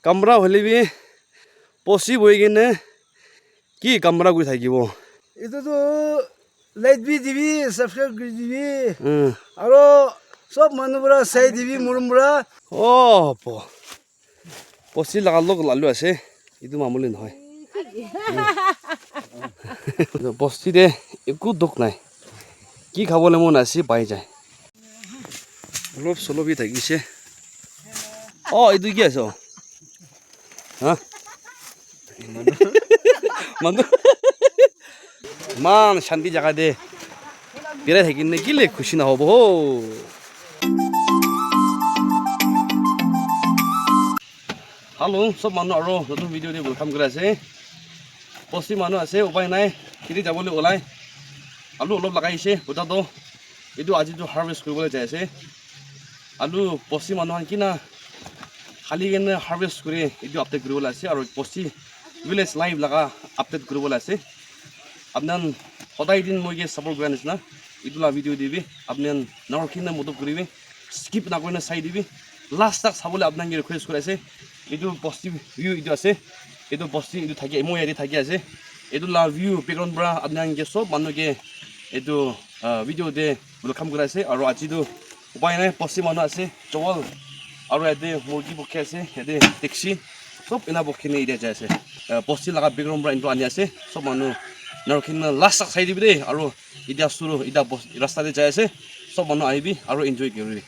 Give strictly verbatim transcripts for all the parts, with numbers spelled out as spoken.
Kamra hoile bi bosti bohi kene ki kamra kuri thakibo? Etu tu like bi dibi, subscribe kuri dibi. Hmm. Aro sob manu para sai dibi, morom para. Oh, po. Bosti laga log lalu ase. Etu mamuli nohoi. Bosti te eku dukh nai. Ki khabole mon ase pai jai. Olop solop bi thakise. Oh, etu ki ase? Oh. Ha? Manu. Iman shanti jaga te birai thaki kene kile khushi nahobo ho. Hello, sob manu aro notun video te welcome kuri ase. Bosti manu ase, upai nai, kheti jabole olai. Alu olop lagai ase, potato. Etu aji tu harvest kuribole jai ase. Alu bosti manu khan kina khali kena harvest kuri, etu update kuribole ase, aro bosti village life laga update kuribole ase. Apni khan hodai din moi ke support kura nisna, etu la video te bi apni khan narokhi na modot kuribi, skip na kurina sai dibi, last tak sabole apni khan ke request kuri ase. Etu bosti view etu ase, etu bosti etu thaki, moi yate thaki ase, etu la view background para apni khan ke sob manu ke etu, ah, video te welcome kuri ase, aro aji tu upai nai, bosti manu ase, chawal, aro yate murgi bukhi ase, yate dikchi, sob ena bukhi kene etia jai ase. Eh, bosti laga background para etu ani ase, sob manu narokhi na last tak sai dibi de, aro etia suru, etia bos-, rasta te jai ase, sob manu ahibi, aro enjoy kuribi.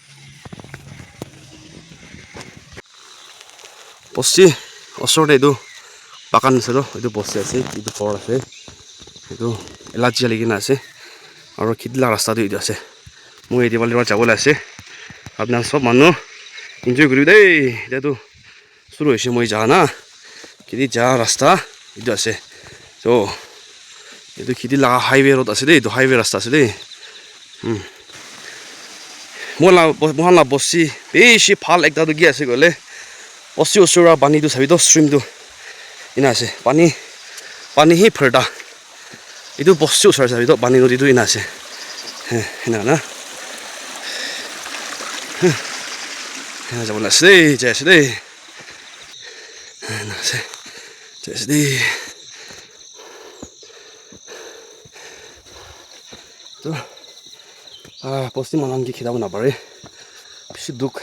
Bosti osor te etu bagan ase toh, etu bosti ase, etu ghor ase, etu elachi jali kena ase, aro kheti la rasta tu etu ase. Moi yate phale para jabole ase. Apni khan sob manu enjoy kuribi de. Etia tu suru hoise moi ja na. Kheti ja rasta etu ase. So, etu kheti laga highway road ase de, etu highway rasta ase de. Hmm. Moi la, mo-, moikhan la bosti bishi bhal ekta tu ki ase koile, bosti osor la pani tu sabi toh, stream tu ena ase. Pani, pani hi pherda. Etu bosti osor sabi toh pani nodi tu ena ase. He, ena na. He. Ena jabo na ase de, jai ase de. Ena ase. Jai ase de. Tu, ah, bosti manu khan ke khedabo napare. Bishi dukh.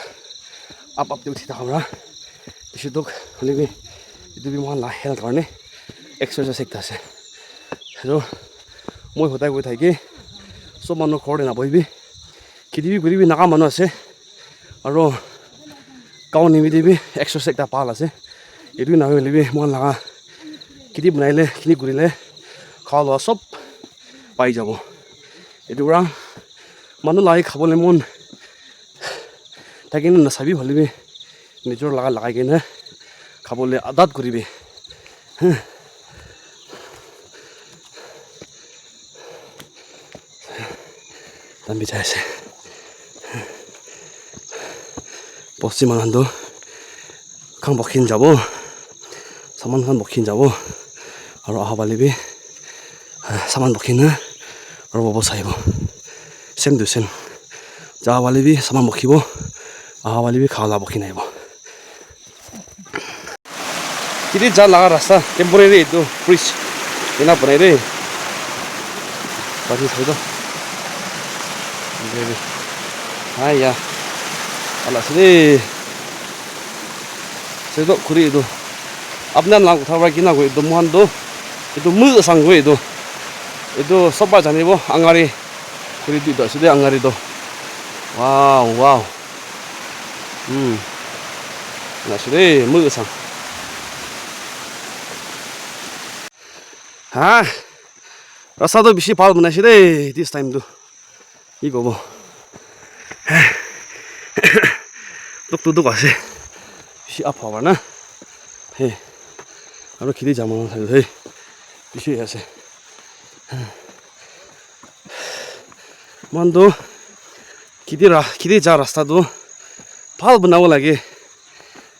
Up, up te uthi thaka para. Bishi dukh. Hoile bi, etu bi moikhan la health karne exercise ekta ase. Hello. Moi hodai koi thaki. Sob manu ghor te nabohibi. Kheti bi kuribi, naga manu ase. Aro gaon nimite bi exercise ekta bhal ase. Etu nahoile bi moikhan laga kheti banai le, kheti kuri le, kha la sob pai jabo. Etu para manu la khabole mon thaki na nasabi hoile bi nijor laga lagai kena khabole adat kuribi. Tambi jai ase. Bosti manu khan tu khan bukhi na jabo, saman khan bukhi na jabo, aro aha phale bi saman bukhi na aro wapas ahibo. Same to same. Ja phale bi saman bukhibo, aha phale bi kha la bukhi na ahibo. Kheti ja laga rasta temporary etu bridge ena banai de. Pani thoi do. Hai ya. Ala ase de. Se do khuri etu. Apni khan la kotha para kina koi etu moikhan tu. Etu mu sang koi etu. Etu sob para janibo angari. Khuri tu etu ase de angari tu. Wow, wow. Hmm. Na ase de, mu sang. Ha? Rasta tu bishi bhal banai ase de, this time tu. Ki kobo? Duk tu duk ase. Bishi up hoba na. He. Aro kheti jama na thaki he. Bishi ase. Moikhan tu kheti ra-, kheti ja rasta tu bhal banabo lage.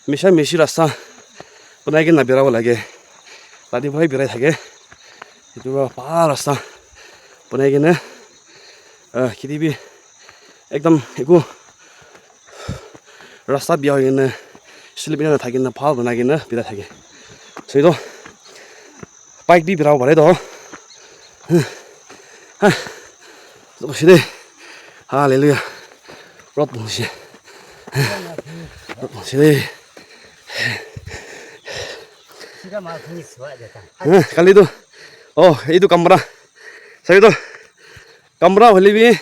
Misha mishi rasta banai kena birabo lage. Tade para birai thake. Etu para bhal rasta banai kena, ah, kheti bi ekdam eku rasta biya hoi kena Slip ena thaki na bhal banai kena birai thake. So etu bike bi birai bo pare toh. Ha. Toh shide. Hallelujah. Rot bungsi. Rot bungsi de. Ha, kali tu. Oh, etu kamra. Sabi tu. Kamra hoile bi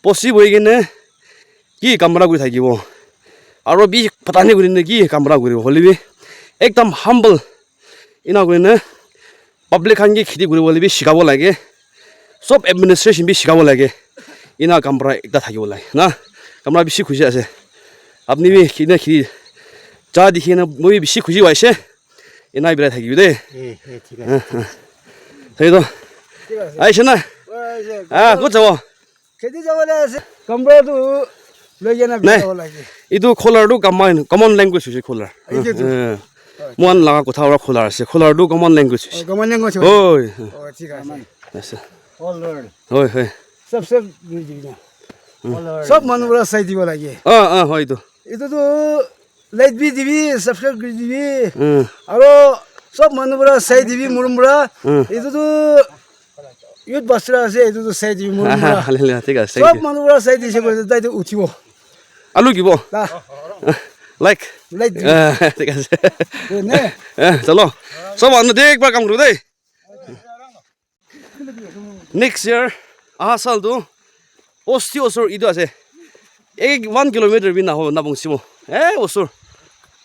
possible hoi kene ki kamra kuri thakibo. Aro bi pata nai kuri ne ki kamra kuribo. Hoile bi ekdam humble. Ena kuri ne public khan ke kheti kuri bole bi shikabo lage. Sob administration bi shikabo lage. Ena kamra ekta thakibo lage. Na, kamra bishi khushi ase. Apni bi kheti na kheti ja dikhi na moi bishi khushi hoise. Ena birai thakibi de. Eh, eh, thik ase. Sai to. Thik ase. Aise na? Oi, aise. Ah, kut jabo? Kheti jabo le ase. Kamra tu loi kena nai. Birai lage. Etu kholar tu common, common language hoise kholar. Etu tu. Eh. Mohan laga kotha ora kholar ase. Kholar tu common language hoise. Oh, common language hoise. Oi. Oh, thik ase. Ase. Kholar. Hoi, hoi. Sob, sob, kholar. Sob manu para sai dibo lage. Ah, ah, hoi to. Etu tu like bi dibi, subscribe kuri dibi. Hmm. Aro sob manu para sai dibi, morom para. Hmm. Etu tu youth pastor ase, etu tu sai dibi, morom para. Hallelujah, thik ase, thank you. Sob manu para sai dise koile tai tu uthibo. Alu kibo? Ta. Like. Like dibi. Ah, thik ase. Ne? Eh, chalo. Sob manu de ek bar kam kuru de. Next year, aha sal tu, osti osor etu ase. Ek one kilometer bi naho, nabong sibo. Eh, osor.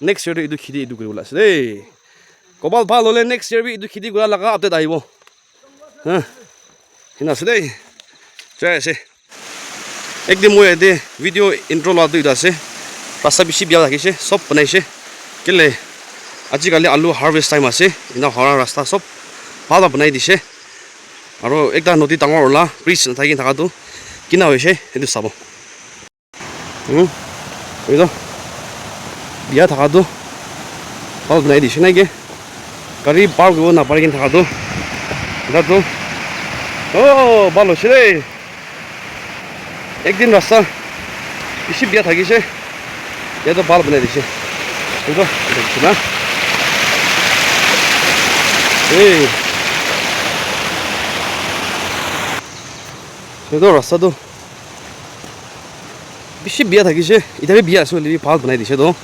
Next year tu etu kheti etu kuri bola ase de. Kobal bhal hole next year bi etu kheti kura laga update ahibo. Ha. Hina ase de. Jai ase. Ekdin moi yate video intro la tu etu ase. Rasta bishi bia thakishe, sob banaishe. Kile, ajikali alu harvest time ase. Ena hora rasta sob bhal para banai dishe. Aro ekta nodi dangor ola, bridge nathaki thaka tu kina hoishe, etu sabo. Hmm? Etu bia thaka tu bhal banai dishe na ke? Gari park kuribo napari kena thaka tu. Eta tu. Oh, bhal hoishe de. Ekdin rasta bishi bia thakishe. Yate bhal banai dishe. Etu, etu na. Hey. Etu rasta tu bishi bia thakishe. Eta bi bia ase hoile bi bhal banai dishe to.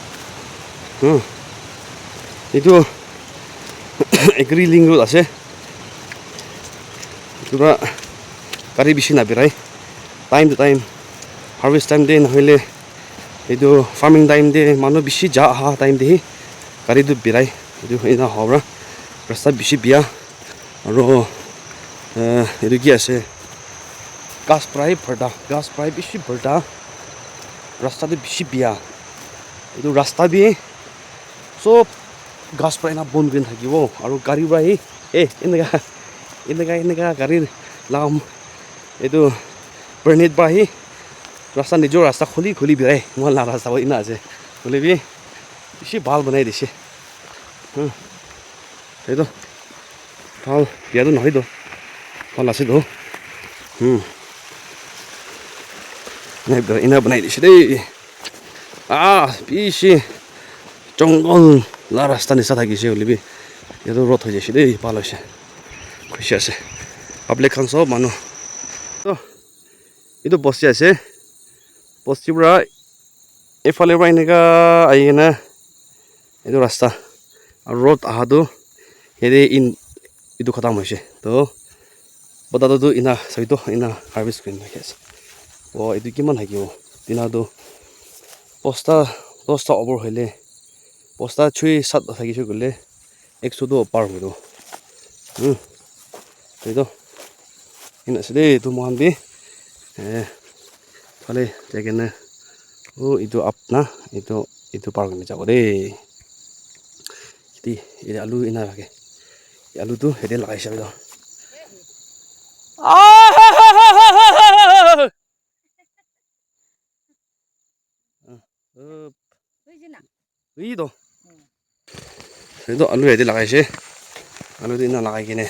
Hmm. Etu agri link road ase. Etu para gari bishi nabirai. Time to time, harvest time te nahoile etu farming time te manu bishi ja aha time te hi gari tu birai. Etu ena howa para rasta bishi bia. Aro, eh, etu ki ase? Ghas para hi bharta, ghas para hi bishi bharta. Rasta tu bishi bia. Etu rasta bi sob ghas para ena bon kuri na thakibo. Aro gari para hi, eh, eneka, eneka, eneka gari la, etu permit para hi rasta, nijor rasta khuli khuli birai. Moikhan la rasta para ena ase. Hoile bi bishi bhal banai dishe. Hmm. Etu bhal, bia tu nohoi to. Bhal ase to. Hmm. Ena, ena banai dishe de. Ah, bishi jungle la rasta nishina thakishe hoile bi. Etu road hoi jaishe de, bhal hoishe. Khushi ase. Public khan sob manu. To, etu bosti ase. Bosti para efale para eneka ahi kena etu rasta aro road aha tu yate in etu khatam hoishe to potato tu ena sabi to ena harvest kuri na rakhi ase. Oh, etu kiman thakibo tina tu bosta dosta over hoile bosta choi sat thakishe koile ekso toh par hobo. Hmm. Etu. Ena ase de, etu moikhan bi. Eh, phale jai kena. Oh, etu apna, etu, etu par kurina jabo de. Eti, eti alu ena rakhe. Alu tu yate lagai sabi to. Ah! Up. Ui to. Etu alu yate lagai ase. Alu tu ena lagai kene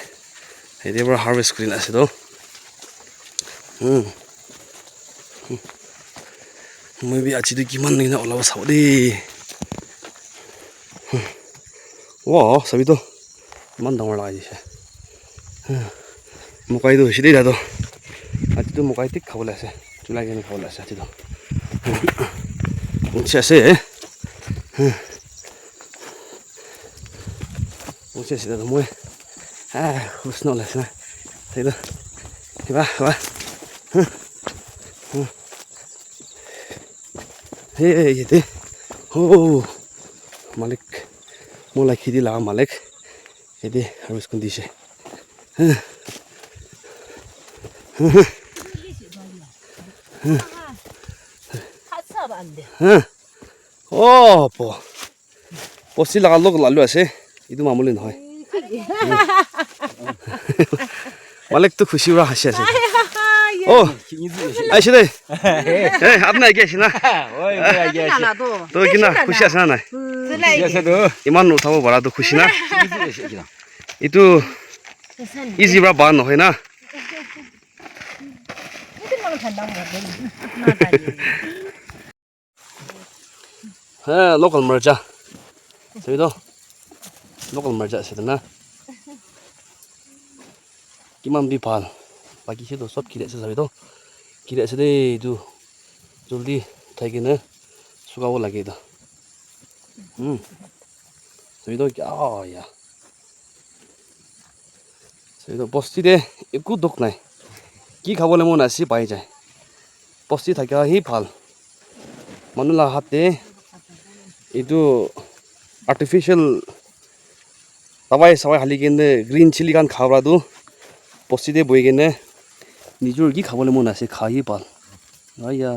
yate para harvest kuri na ase to. Hmm. Moi bi aji tu kiman ena olabo sabo de. Wow, sabi to. Iman dangor lagai dise. Mokai tu hoise de, etu tu. Ati tu mokai thik khabole ase. Chulai kena khabole ase ati tu. Unsi ase, eh. Unsi ase, etu moi. Ah, husna ola ase na. Sai tu. Wah, wah. Hey, yate. Oh, malik. Mola khiti laga malik. Yate harvest kundise. Oh, po. Posti laga log lalu ase. Itu mamuli nohoi. Malik tu khushi pora hasi ase. Oh, aise de. Eh, apni aage ase na? Oi, moi aage ase. To kina khushi ase na nai? Khushi ase to. Iman uthabo para to khushi na? Itu easy pora ba nohoi na? He, local marcha. Sabi to? Local marcha ase na. Kiman bi bhal. Baki se to sob kiri ase sabi to. Kiri ase de etu. Joldi uthai kena sukabo lage etu. Hmm. Sabi to kya ya. Sabi to bosti de eku dukh nai. Ki khabole mon ase pai jai. Bosti thakia hi bhal. Manu la hat te etu artificial dawai sawai hali kene green chilli khan kha pra tu bosti te bohi kene nijor ki khabole mon ase kha hi bhal. Aiya.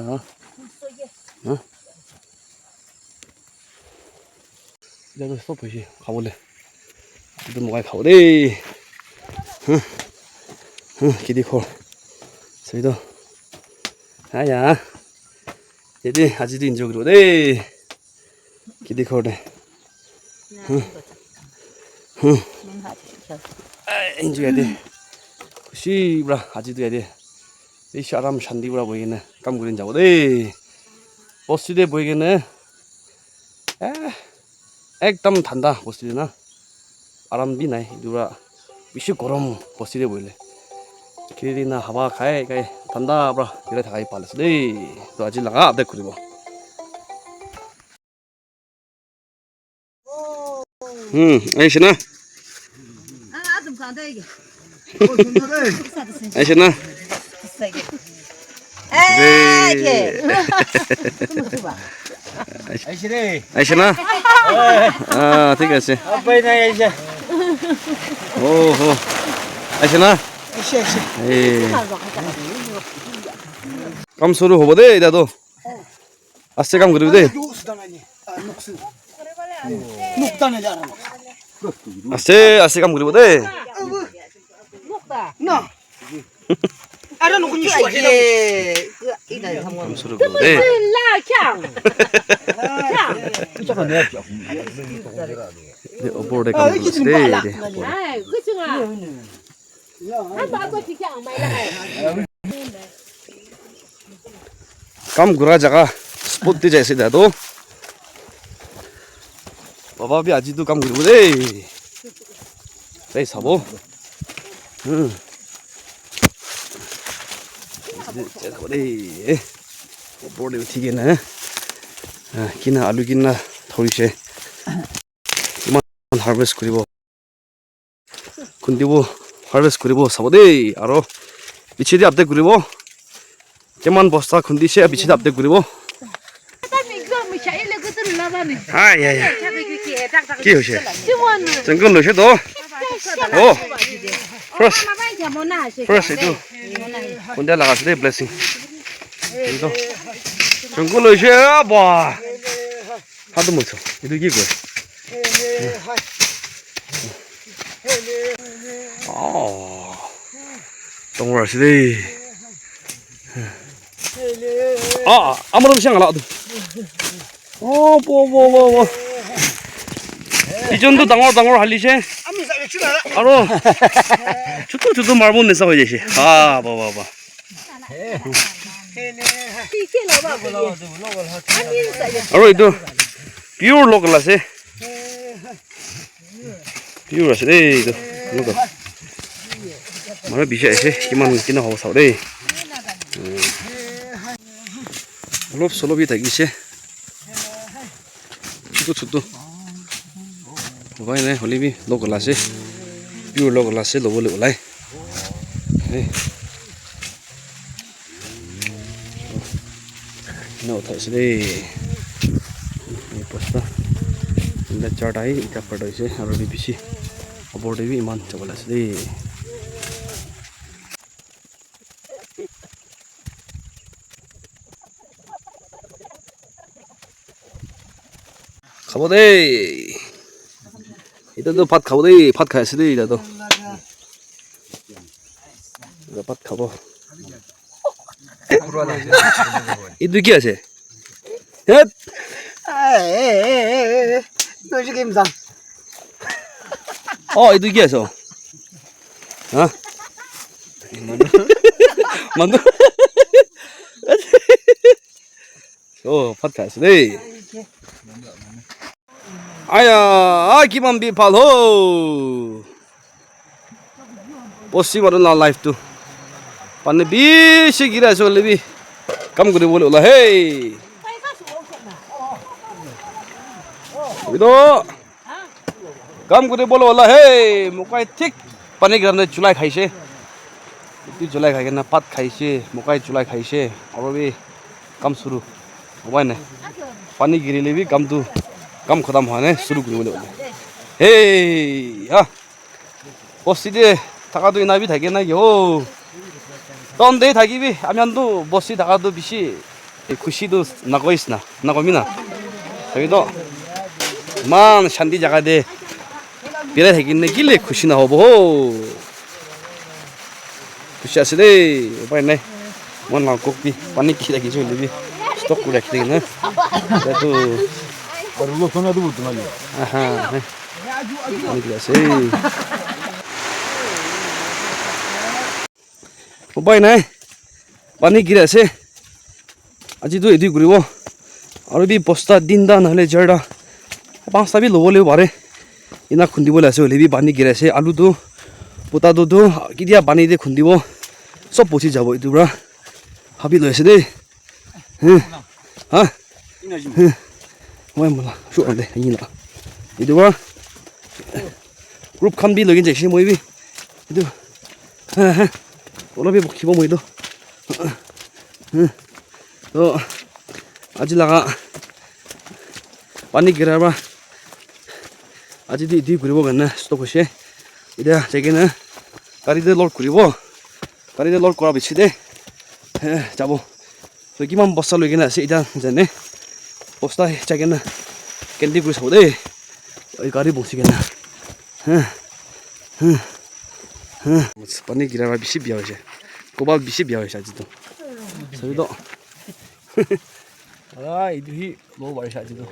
Huh? Etu tu sob hoise khabole. Etu mogai khabo de. Huh? Huh, kiti khor. Sabi to. Aiya. Yate aji tu enjoy kuribo de. Kiti khor de. Huh? Huh? Ai, enjoy yate. Khushi pora aji tu yate. Bishi aram shanti pora bohi kena kam kuri jabo de. Bosti te bohi kena. Eh, ekdam thanda bosti te na. Aram bi nai. Etu pora bishi gorom bosti te bohile. Khiri na hawa khai khai thanda pora birai thakai pal ase de. To aji laga update kuribo. Hmm, aise na? Aise na? Aise na? Ah, thik ase. Oh, oh. Aise na? Eh. Kam suru hobo de, etia to. Aste kam kuribo de. Aste, aste kam kuribo de. Kam suru kuribo de. De, opor de kam kuribo de, de, opor de. Kam kura jaga spot te jaise etia to. Baba bi aji tu kam kuribo de. Sai sabo. Hmm. Sai sabo de. Opor te uthi kena. Ah, kina alu kina thorise. Iman harvest kuribo. Khundibo, harvest kuribo sabo de, aro piche de update kuribo. Kiman bosta khundise, piche de update kuribo. Hai, hai, hai. Ki hoise? Jangol hoise to. Oh, fresh. Fresh etu. Khunda laga ase de, blessing. Etu. Jangol hoise, ah, bah. Hatu moiso. Etu ki koi? Oh. Dangor ase de. Ah, amar bishi angala tu. Oh, bo, bo, bo, bo. Ijon tu dangor, dangor halise. Aro chutu, chutu marble nisa hoi jaise. Ah, ba, ba, ba. Aro etu pure local ase. Pure ase dei etu. Manu bishi ase, kiman kina hobo sabo dei. Olop solop bi thakise. Chutu chutu. Upai nai, hoilebi local ase. Pure local ase, lobole ulai. Eh. Ena uthai ase dei. Ei pasta. Ena charta hai, ekta photo ase, aro bi bishi. Opor te bi eman jabole ase dei. Khabo dei. Etu tu bhat khabo dei. Bhat khai ase dei etu tu. Etu bhat khabo. Etu ki ase? Het. Oh, etu ki ase? Ha? Manu. Oh, bhat khai ase dei. Aya, ah, kiman bi bhal ho. Bosti manu la life tu. Pani bishi gira ase hoile bi. Kam kuri bole ola, hey. Etu. Kam kuri bole ola, hey. Mokai thik pani karne chulai khaise. Etu chulai khai kena bhat khaise, mokai chulai khaise. Aro bi kam suru. Upai nai. Pani girile bi kam tu, kam khatam hua nai, suru kuri bole. Hey, ha. Bosti te thaka tu ena bi thake na ki ho. Town te thaki bi, ami khan tu bosti thaka tu bishi khushi tu nakois na, nakomi na. Sabi to, iman shanti jaga te birai thaki na kile khushi na hobo ho. Khushi ase dei, upai nai. Moi la kok bi pani khi rakhi ase hoile bi stock kuri rakhi dikena. Etu aru lo sona tu butu mali. Aha, hai. Pani khi ase. Upai nai. Pani gira ase. Aji tu etu kuribo. Aru bi bosta tinta nahole charta, panchta bi lobo le pare. Ena khundibo le ase hoile bi pani gira ase. Alu tu, pota tu, tu, ketia pani te khundibo. Sob pochi jabo etu pra. Habi loi ase de. Huh? Ha? Huh? Moi mala. Shu ande. Ina. Etu pra. Group khan bi login jaise moi bi. Etu. Ha, ha. Olop bi bukhibo moi tu. To, aji laga pani gira pra aji di, di kuribo karne stock hoise. Etia jai kena gari te load kuribo. Gari te load kura piche te, eh, jabo. To kiman bosta loi kena ase etia jane. Bosta jai kena candy kuri sabo de. Oi gari bosi kena. Huh? Huh? Huh? Pani gira pra bishi bia hoise. Kobal bishi bia hoise aji to. Sabi to. Ah, etu hi lobo parise aji to.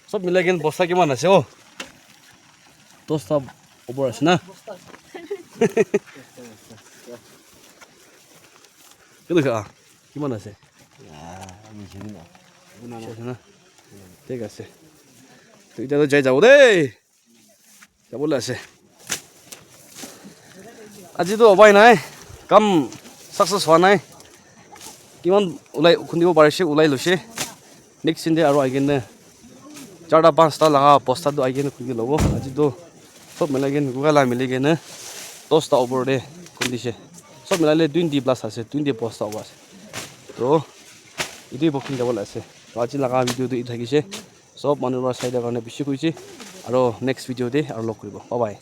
Sob milai kena bosta kiman ase o? Dosta opor ase na? Kilo kha? Kiman ase? Ah, bishi na. Bishi ase na? Thik ase. To etia to jai jabo de. Jabo le ase. Aji to upai nai. Kam success hua nai. Kiman ulai khundibo parise, ulai loise. Next din te aru ahi kena charta panchta laga bosta tu ahi kena khundi lobo. Aji tu sob milai kena, kuka la mili kena dosta opor te khundise. Sob milai le twenty plus ase, twenty bosta opor ase. To, etu bokhin jabo le ase. To, aji laga video tu etu thakise. Sob manu para sai dia karne bishi khushi. Aro next video te aro log kuribo. Bye bye.